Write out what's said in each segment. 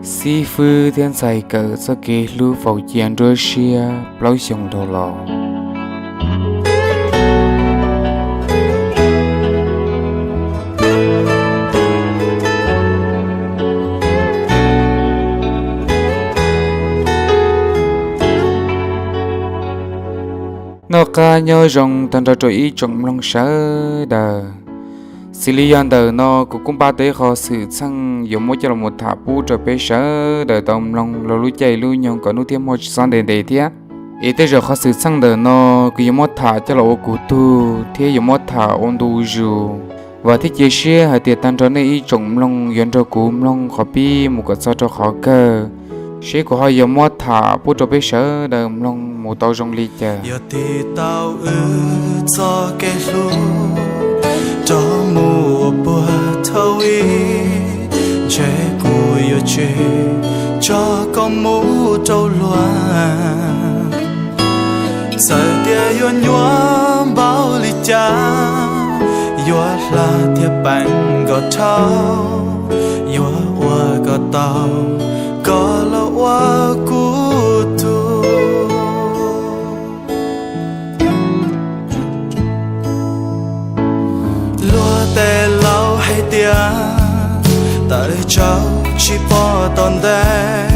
Xib fwb thiab ntxhais kawm txoj kev hlub faus cia nruab siab plaub xyoos dhau los. Noj qab nyob zoo tag nrho rau ib tsoom mloog sawv daws. Xws li yog ntawm no kuv kuj npaj tau ib qho xwm txheej yuav muab coj los tham pub rau peb sawv daws tau mloog rau lub caij lub nyoog kom hnub thiab hmo tsis txhob ntev ntev thiab. Es tej zaum qhov xwm txheej ntawm no kuv yuav muab tham coj los ua kuv tug thiab yuav muab tham ua ntu zus. Vam thiab cia siab hais tias tag nrho nej ib tsoom mloog yuav nrog kuv mloog qhov pib mus kom txog rau qhov kawg, seb kuv ho yuav muab tham pub rau peb sawv daws mloog mus tau zoo li cas. Yog tig tau wb txoj kev hlub rov mus ua puag thaum ub, ntshe kuv yuav tseg tso koj mus rau luag. Txawm tias yuav nyuaj npaum li cas, yuav hla thiab peem kom dhau, yuav ua kom tau koj los ua kuv tug. Luag tej laus hais tias tawv tsaug tsis pom tom ntej,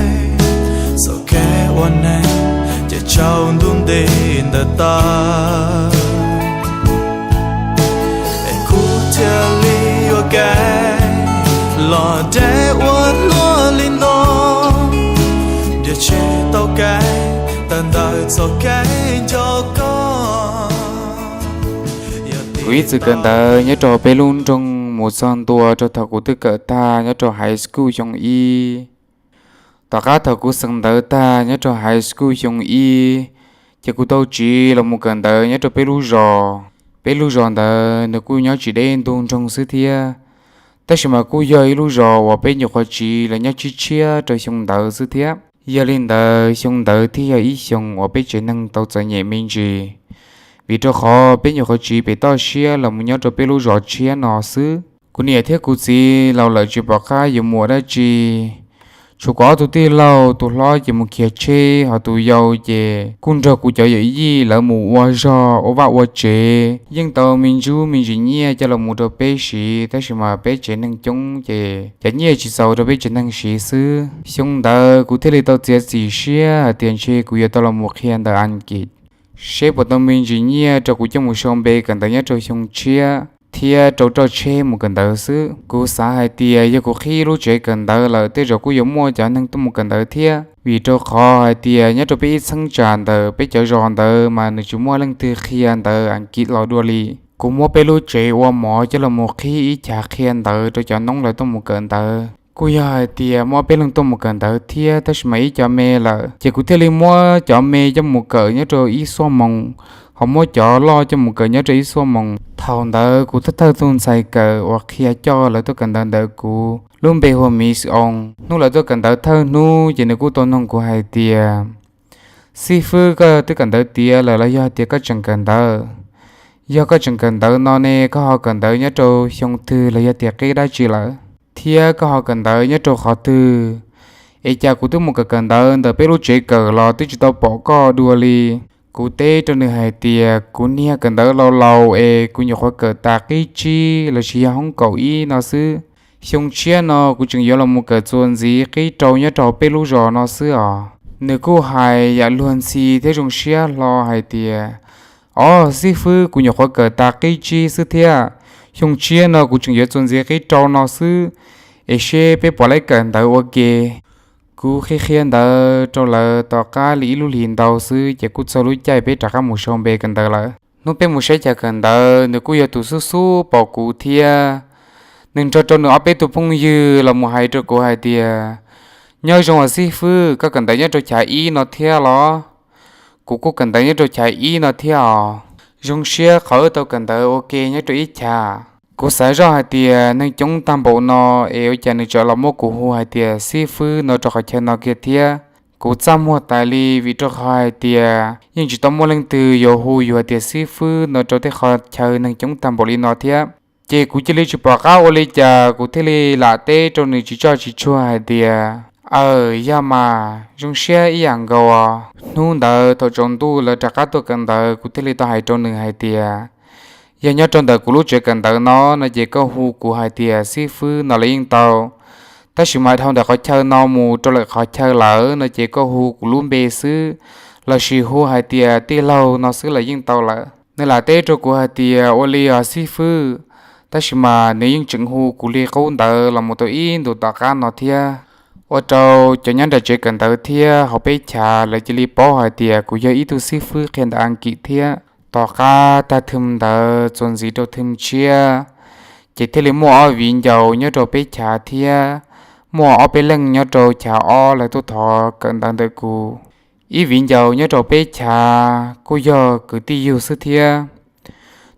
txoj kev ua neeg ces tsaus ntuj nti ntawm tawv. Es kuv thiaj li yuam kev los deb ua luaj li no, nrhiav tsis tau kev tawm ntawm txoj kev nco koj. Kuv ib txwm kawm ntawv nyob rau peb lub nroog mus txog ntua rau thaum kuv twb kawm tag nyob rau high school xyoo ib. Tom qab thaum kuv xeem ntawv tag nyob rau high school xyoo ib, ces kuv tau tsiv los mus kawm ntawv nyob rau peb lub zos. Peb lub zos ntawd nws kuj nyob tsis deb ntug nroog xwb thiab, tab sis mas kuj yog ib lub zos uas peb nyuam qhuav tsiv los nyob tshiab tshiab rau xyoo ntawd xwb thiab. Yog li ntawd xyoo ntawd thiaj yog ib xyoo uas peb tsev neeg tau txom nyem me ntsis, vim rau qhov peb nyuam qhuav tsiv pem toj siab los mus nyob rau peb lub zos tshiab no xwb. Kuv niam thiab kuv txiv laus lawm tsis pom qab yuav mus ua dab tsi, tshuav kuv ob tug tij laug, tus hlob ces mus khiav tsheb, ho tus yau ces kuj nrog kuv cov yawm yij lawv mus ua zog ua vaj ua tsev. Yeej tau me ntsuj me ntsis nyiaj coj los mus rau peb siv, tab sis mas peb tsev neeg coob ces cov nyiaj tsis txaus rau peb tsev neeg siv xwb. Xyoo ntawd kuv thiaj li tau txiav txim siab hais tias ntshe kuv yuav tau los mus qhia ntawv Askiv, seb puas tau me ntsis nyiaj rau kuv coj mus sau npe kawm ntawv nyob rau xyoo tshiab thiab rau roj tsheb mus kawm ntawv xwb. Kuv xav hais tias yog kuv qhib lub tsev kawm ntawv lawm tej zaum kuj yuav muaj cov neeg tuaj mus kawm ntawv thiab, vim rau qhov hais tias nyob rau peb ib txheeb tsam ntawm peb cov zos ntawd mas nws tsis muaj leej twg qhia ntawv Askiv los dua li. Kuv muab peb lub tsev ua mov coj los mus qhib ib chav qhia ntawv rau cov noob lawv tuaj mus kawm ntawv. Kuj yog hais tias muaj peb leeg tuaj mus kawm ntawv thiab, tab sis mas ib co me lawm, ces kuv thiaj li muab cov me coj mus kawm nyob rau ib xuab moos, ho muab cov loj coj mus kawm nyob rau ib xuab moos. Thaum ntawd kuv thawj thawj tug ntxhais kawm uas qhia coj lawv tuaj kawm ntawv ntawd kuv lub npe hu ua Miss Oos. Hnub lawv tuaj kawm ntawv thawj hnub ces nws kuj tau noog kuv hais tias, Xib fwb, koj twb kawm ntawv tiav lawm los yog tias koj tseem kawm ntawv? Yog koj tseem kawm ntawv no ne, koj ho kawm ntawv nyob rau xyoo twg los yog tias qib dab tsi lawm? Thiab koj ho kawm ntawv nyob rau qhov twg? Es cas kuv twb mus kawm kawm ntawv ntawm peb lub tsev kawm los twb tsis tau pom koj dua li? Kuv teb rau nws hais tias kuv niag kawm ntawv laus laus es kuv nyuam qhuav kawm tas qib tsib lossis yog hoob kaum ib no xwb. Xyoo tshiab no kuv tseem yuav los mus kawm txuas ntxiv qib rau nyob rau peb lub zos no xwb os. Nws kuj hais yam luag ntxhi thiab zoo siab hlo hais tias, Os xib fwb, kuv nyuam qhuav kawm tas qib tsib xwb thiab. Xyoo tshiab no kuv tseem yuav txuas ntxiv qib rau no xwb, es seb peb puas laib kawm ntawv ua ke. Kuv qhia qhia ntawv rau lawv tom qab li ib lub hlis ntau xwb ces kuj txog lub caij peb rov qab mus sau npe kawm ntawv lawm. Hnub peb mus saib chav kawm ntawv, nws kuj yog tus xub xub pom kuv thiab. Nws nrog rau nws ob peb tug phooj ywg los mus hais rau kuv hais tias, Nyob zoo os xib fwb, koj kawm ntawv nyob rau chav ib no thiab los? Kuv kuj kawm ntawv nyob rau chav ib no thiab os. Zoo siab qhov wb tau kawm ntawv ua ke nyob rau ib chav. Kuv xav zoj hais tias neeg coob tag npaum no es ua cas nws tseem los muab kuv hu hais tias xib fwb no rau qhov chaw no kiag thiab. Kuv txaj muag tas li vim rau qhov hais tias yeej tsis tau muaj leej twg yuav hu yus hais tias xib fwb no rau tej qhov chaw neeg coob tag npaum li no thiab. Ces kuv cia li tsis pom qab ua li cas, kuv thiaj li lam teb rau nws tsis tsob tsis tsuag hais tias, Aw, yog mas zoo siab ib yam nkaus. Hnub ntawd thaum tsaus ntuj lawv rov qab tuaj kawm ntawv, kuv thiaj li tau hais rau nws hais tias, yog nyob rau ntawm kuv lub tsev kawm ntawv no no ces koj hu kuv hais tias xib fwb no los yeej tau, tab sis mas dhau ntawm qhov chaw no mus rau lwm qhov chaw lawm no ces koj hu kuv lub npe xwb, lossis hu hais tias tij laug no xwb los yeej tau lawm. Nws lam teb rau kuv hais tias ua li os xib fwb, tab sis mas nws yeej tseem hu kuv li qub ntawd los mus tau ib ntus tom qab no thiab. Ua rau cov nyob nram tsev kawm ntawv thiab hauv peb chav lawv cia li paub hais tias kuv yog ib tug xib fwb qhia ntawv Askiv thiab. Tom qab tag thwm ntawd txuas ntxiv rau thwm tshiab, ces thiaj li muaj ob viv ncaus nyob rau peb chav thiab, muaj ob peb leej nyob rau chav ob lawv tuaj thov kawm ntawv ntawm kuv. Ib viv ncaus nyob rau peb chav kuj yog kwv tij yug xwb thiab.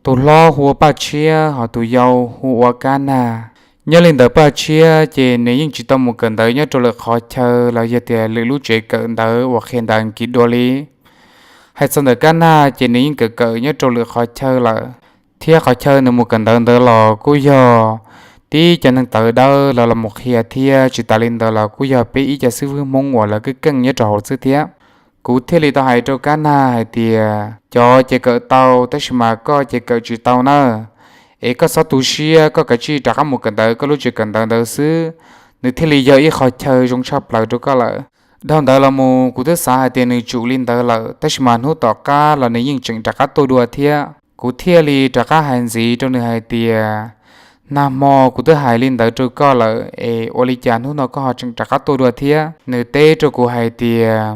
Tus hlob hu ua Paj Tshiab, hos tus yau hu ua Kab Nag. Nyob li ntawd Paj Tshiab ces nws yeej tsis tau mus kawm ntawv nyob rau lwm qhov chaw los yog tias lwm lub tsev kawm ntawv uas qhia ntawv Askiv dua li. Hais txog ntawm Kab Nag ces nws yeej kawm kawm nyob rau lwm qhov chaw lawm, thiab qhov chaw nws mus kawm ntawv ntawd los kuj yog tib cov neeg tawv dawb lawv los mus qhia thiab, tsis tas li ntawd los kuj yog peb ib co xib fwb Hmoob uas lawv keej keej nyob rau hauv xwb thiab. Kuv thiaj li tau hais rau Kab Nag hais tias, cov ces kawm tau, tab sis mas koj ces kawm tsis tau na, es koj txhob tu siab, koj kav tsij rov qab mus kawm ntawv koj lub tsev kawm ntawv ntawd xwb, nws thiaj li yog ib qhov chaw zoo tshaj plaws rau koj lawm. Dhau ntawd los mus kuv twb xav hais tias nws tsum li ntawd lawm, tab sis mas hnub tom qab los nws yeej tseem rov qab tuaj dua thiab. Kuv thiaj li rov qab hais ntxiv rau nws hais tias, nag hmo kuv twb hais li ntawd rau koj lawm es ua li cas hnub no koj ho tseem rov qab tuaj dua thiab? Nws teb rau kuv hais tias,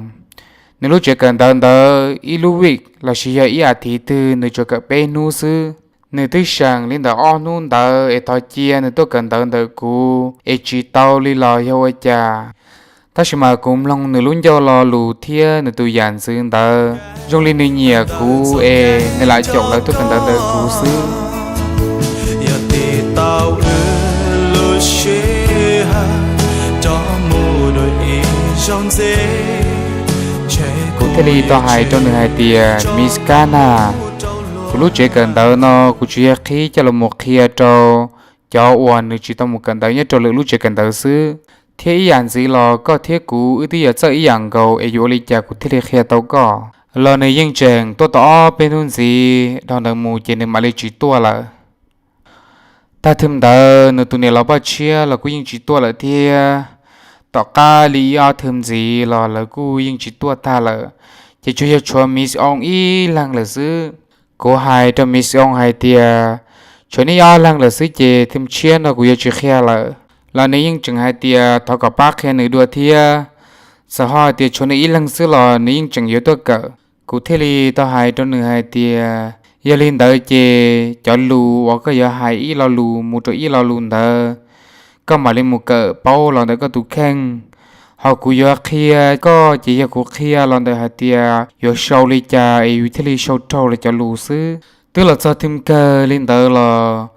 nws lub tsev kawm ntawv ntawd ib lub week lossis yog ib as thiv twg nws tsuas kawm peb hnub xwb. Nws twb seem li ntawm ob hnub ntawd es thov cia nws tuaj kawm ntawv ntawm kuv es tsis tau li los yog ua cas? Tab sis mas kuv mloog nws lub ncauj lo lus thiab nws tus yam ntxwv ntawd zoo li nws nyiam kuv es nws lam caum lawv tuaj kawm ntawv ntawm kuv xwb. Yog tig tau wb lub sij hawm rov mus dua ib zaug ntxiv, kuv thiaj li tau hais rau nws hais tias, Miss Kab Nag, kuv lub tsev kawm ntawv no kuv tsuas yog qhib coj los mus qhia rau cov uas nws tsis tau mus kawm ntawv nyob rau lwm lub tsev kawm ntawv xwb, thiab ib yam ntxiv los koj thiab kuv wb twb yog txawj ib yam nkaus es yuav ua li cas kuv thiaj li qhia tau koj? Los nws yeej tseem tuaj tau ob peb hnub ntxiv, dhau ntawd mus ces nws mam li tsis tuaj lawm. Tag thwm ntawd nws tus niam laus Paj Tshiab los kuj yeej tsis tuaj lawm thiab. Tom qab li ib ob thwm ntxiv los lawv kuj yeej tsis tuaj tag lawm, ces tsuas yog tshuav Miss Ong ib leeg lawm xwb. Kuv hais rau Miss Ong hais tias, tshuav nej ib ob leeg lawm xwb ces thwm tshiab no kuv yuav tsis qhia lawm. Los nws yeej tseem hais tias thov kom pab qhia nws dua thiab, txawm ho hais tias tshuav nws ib leeg xwb los nws yeej tseem yuav tuaj kawm. Kuv thiaj li tau hais rau nws hais tias, yog li ntawd ces cov lus uas koj yuav hais ib lo lus mus rau ib lo lus ntawd, koj mam li mus kawm paub los ntawm koj tus kheej. Ho kuv yuav qhia koj ces yog kuv qhia los ntawm hais tias yuav sau li cas es yus thiaj li sau raug lawv cov lus xwb. Twb los txog thwm kawg li ntawd los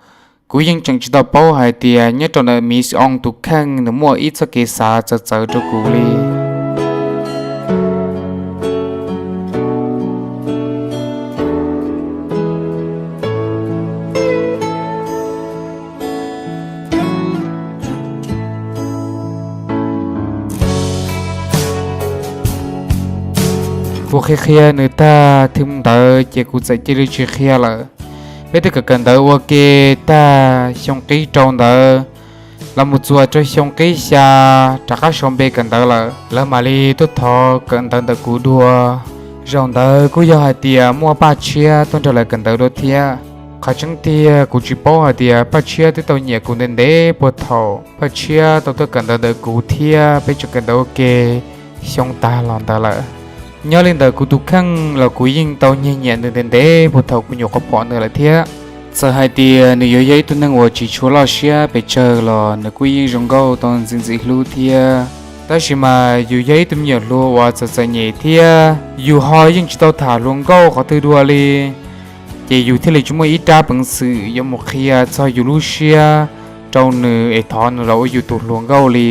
kuv yeej tseem tsis tau paub hais tias nyob rau ntawm Miss Ong tus kheej nws muaj ib txoj kev xav txawv txawv rau kuv li. Kuv qhia qhia nws tag thwm ntawd ces kuv txawm cia li tsis qhia lawm. Peb twb kawm kawm ntawv ua ke tag xyoo qib rau ntawd los mus txuas rau xyoo qib xya rov qab sau npe kawm ntawv lawm, lawv mam li tuaj thov kawm ntawv ntawm kuv dua. Zaum ntawd kuj yog hais tias muaj Paj Tshiab tuaj nrog lawv kawm ntawv dua thiab. Qhov tseeb tiag kuv tsis paub hais tias Paj Tshiab twb tau nyiam kuv ntev ntev puag thaum Paj Tshiab tau tuaj kawm ntawv ntawm kuv thiab peb tseem kawm ntawv ua ke xyoo tag los ntawd lawm. Nyob li ntawm kuv tus kheej los kuv yeej tau nyiag nyiam nws ntev ntev puag thaum kuv nyuam qhuav pom nws lawm thiab. Txawm hais tias nws yuav yog ib tug neeg uas tsis tshua loj siab pes tsawg los nws kuj yeej zoo nkauj tau ntxim ntxim hlub thiab. Tab sis mas yus yog ib tug me nyuam hluas uas txom txom nyem thiab yus ho yeej tsis tau tham hluas nkauj qhov twg dua li, ces yus thiaj li tsis muaj ib rab peev xwm yuav mus qhia txog yus lub siab rau nws es thov nws los ua yus tus hluas nkauj li.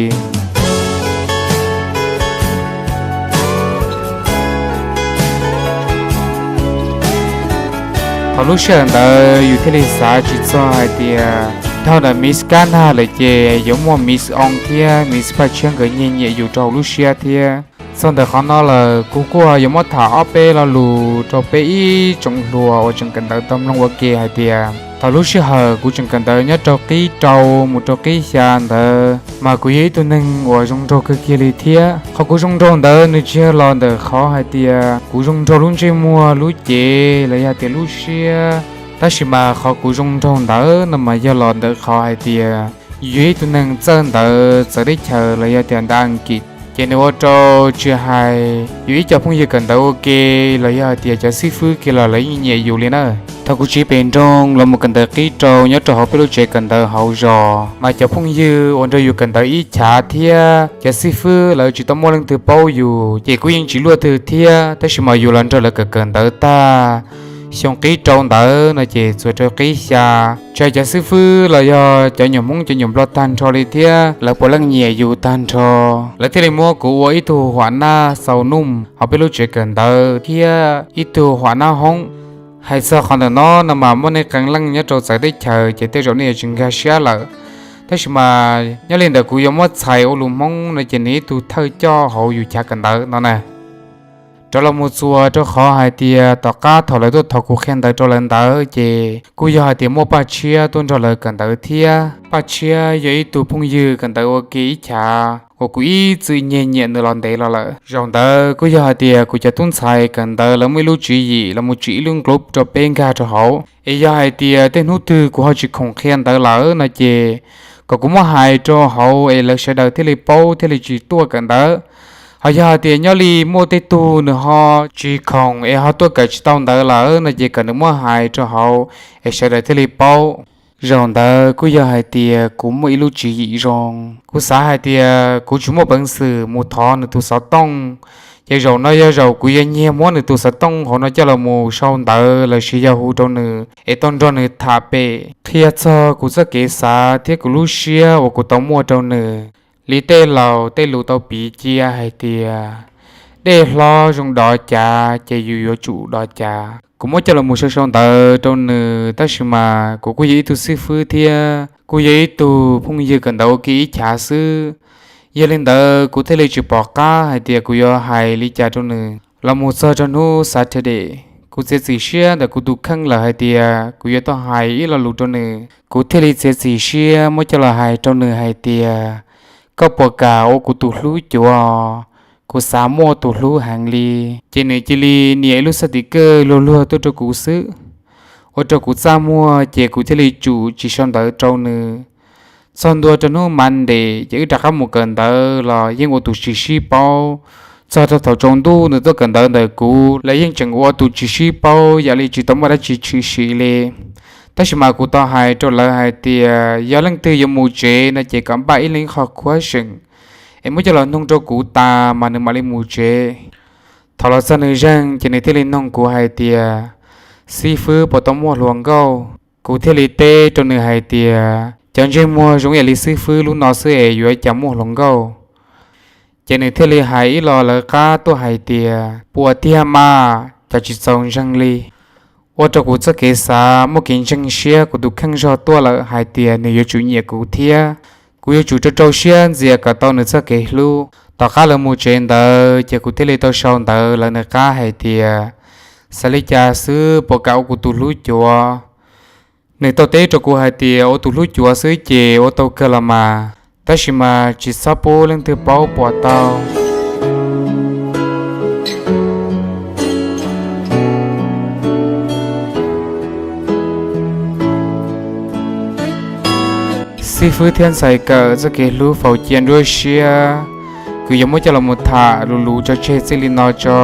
Thaum lub sij hawm ntawd yus thiaj li xav tsis txog hais tias Dhau ntawm Miss Kab Nag lawm ces yuav muaj Miss Oo thiab Miss Paj Tshiab nkawd nyiag nyiam yus rau hauv lub siab thiab. Txog ntawm qhov no lawm kuv kuj yuav muab tham ob peb lo lus rau peb ib tsoom hluas uas tseem kawm ntawv tau mloog ua ke hais tias thaum lub sij hawm kuv tseem kawm ntawv nyob rau qib rau mus rau qib xya ntawd mas kuv yog ib tug neeg uas zoo nraug kawg kiag li thiab. Qhov kuv zoo nraug ntawd nws tsis yog los ntawm qhov hais tias kuv zoo nraug lub ntsej muag lub cev los yog tias lub siab, tab sis mas qhov kuv zoo nraug ntawd no mas yog los ntawm qhov hais tias yus yog ib tug neeg txawj ntawv txawv teb chaws los yog tias ntawv Askiv, ces nws ua rau tsis hais yus ib co phooj ywg kawm ntawv ua ke los yog hais tias cov xib fwb kiag los lawv yeej nyiam yus li na. Thaum kuv tsiv pem nroog los mus kawm ntawv qib rau nyob rau hauv peb lub tsev kawm ntawv hauv zos mas cov phooj ywg uas nrog yus kawm ntawv ib chav thiab cov xib fwb lawv tsis tau muaj leej twg paub yus ces kuj yeej tsis luaj twg thiab, tab sis mas yus los nrog lawv kawm kawm ntawv tag xyoo qib rau ntawd no ces txuas rau qib xya, tsis hais cov xib fwb los yog cov nyuam Hmoob cov nyuam Nplog tag nrho li thiab lawv puav leej nyiam yus tag nrho. Lawv thiaj li muab kuv ua ib tug huam nab xaus nuj hauv peb lub tsev kawm ntawv thiab ib tug huam nab hoob. Hais txog qhov ntawm no no mas muaj nej qee leej nyob rau txawv teb chaws ces tej zaum nej yuav tsis nkag siab lawm, tab sis mas nyob li ntawm kuv yuav muab txhais ua lus Hmoob no ces nws ib tug thawj coj hauv yus chav kawm ntawv no na. Rov los mus txuas rau qhov hais tias tom qab thaum lawv tuaj thov kuv qhia ntawv rau lawv ntawd ces kuj yog hais tias muaj Paj Tshiab tuaj nrog lawv kawm ntawv thiab. Paj Tshiab yog ib tug phooj ywg kawm ntawv ua ke ib chav uas kuv ib txwm nyiag nyiam nws los ntev los lawm. Zaum ntawd kuj yog hais tias kuv cov tub ntxhais kawm ntawv lawv muaj ib lub tswv yim los mus tsim ib lub nqlub rau peb nkag rau hauv, es yog hais tias tej hnub twg kuv ho tsis khoom qhia ntawv lawm no ces kom kuv muab hais rau hauv es lawv sawv daws thiaj li paub thiaj li tsis tuaj kawm ntawv. Ho yog hais tias nyob li muaj tej tug nws ho tsis khoom es ho tuaj kawm tsis tau ntawv lawm no ces kom nws muab hais rau hauv es sawv daws thiaj li paub. Zaum ntawd kuj yog hais tias kuv muaj ib lub tswv yim zoo, kuv xav hais tias kuv tsis muaj peev xwm mus thov nws tus xov tooj, ces zaum no yog zaum kuv yuav nyiag muab nws tus xov tooj hauv no coj los mus sau ntawv los sis yog hu rau nws es tau nrog nws tham pem qhia txog kuv txoj kev xav thiab kuv lub siab uas kuv tau muaj rau nws. Li tej laus tej lus tau piv cia hais tias dej hlob zoo dov cav ces yus yuav tsum dov cav. Kuv muab coj los mus sau sau ntawv rau nws, tab sis mas kuv kuj yog ib tug xib fwb thiab kuj yog ib tug phooj ywg kawm ntawv ua ke ib chav xwb. Yog li ntawd kuv thiaj li tsis pom qab hais tias kuv yuav hais li cas rau nws. Los mus txog rau hnub Saturday, kuv txiav txim siab ntawm kuv tus kheej lawm hais tias kuv yuav tau hais ib lo lus rau nws. Kuv thiaj li txiav txim siab muab coj los hais rau nws hais tias, koj puas kam ua kuv tus hlub cuav? Kuv xav muaj tus hlub heev li. Ces nws cia li nias ib lub xab tim kawj luag luag tuaj rau kuv xwb, ua rau kuv txaj muag ces kuv thiaj li tsum tsis sau ntawv rau nws. Txog ntua rau hnub Monday ces wb rov qab mus kawm ntawv los yeej ua tus tsis sib paub. Txog rau thaum tsaus ntuj nws tuaj kawm ntawv ntawm kuv los yeej tseem ua tus tsis sib paub, yam li tsis tau muaj dab tsi tshwm sim li. Tab sis mas kuv tau hais rau lawv hais tias yog leej twg yuav mus tsev no ces kom npaj ib leeg qhov khuab seem es muab coj los noog rau kuv tas mas nws mam li mus tsev. Thaum los txog nws zeeg ces nws thiaj li noog kuv hais tias, xib fwb puas tau muaj hluas nkauj? Kuv thiaj li teb rau nws hais tias, cov ntsej muag zoo yam li xib fwb lub no xwb es yuav cas muaj hluas nkauj. Ces nws thiaj li hais ib lo lawv qab tuaj hais tias, puas tiag mas, cas tsis txaus ntseeg li. Ua rau kuv txoj kev xav muaj kev ntseeg siab kuv tus kheej zog tuaj lawm hais tias nws yuav tsum nyiam kuv thiab kuv yuav tsum rau rau siab ntxias kom tau nws txoj kev hlub. Tom qab lawv mus tsev ntawd ces kuv thiaj li tau sau ntawv lawv nws qab hais tias, xav li cas xwb puas kam ua kuv tus hlub cuav? Nws tau teb rau kuv hais tias ua tus hlub cuav xwb ces ua tau kawg los mas, tab sis mas tsis txhob pub leej twg paub puas tau. Xib fwb thiab ntxhais kawm txoj kev hlub faus cia nruab siab, kuv yuav muab coj los mus tham lus lus tso tseg txij li no tso.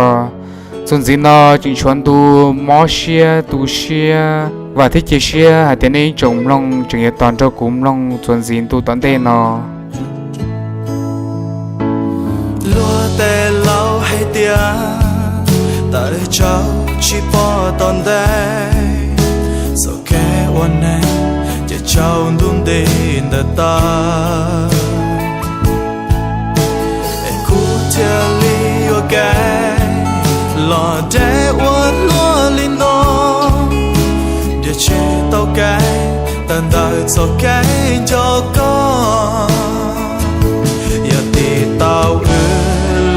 Txuas ntxiv no tseem tshuav ntu mob siab tu siab, vam thiab cia siab hais tias nej ib tsoom mloog tseem yuav tos nrog kuv mloog txuas ntxiv ntu tom ntej no. Luag tej laus hais tias, tawm tsau tsis pom tom ntej, txoj kev ua neeg ces tsau ntuj nti ntawm tawv. Es kuv thiaj li yuam kev los deb ua luaj li no. Ntiaj teb tau kev tawm ntawm Txoj kev nco koj yog tiv tauj wb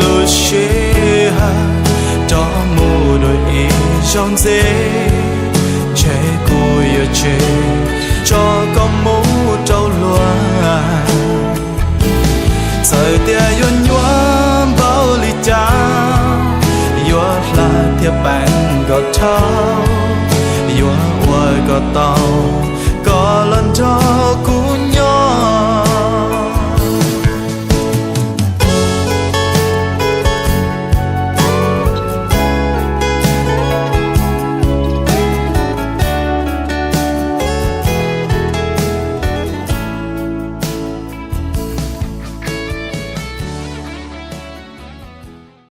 lub sij hawm rov mus dua ib zaug ntxiv, ntshe kuv yuav tsis tso koj mus rau luag. Txawm tias yuav nyuaj npaum li cas, yuav hla thiab peem kom dhau, yuav ua kom tau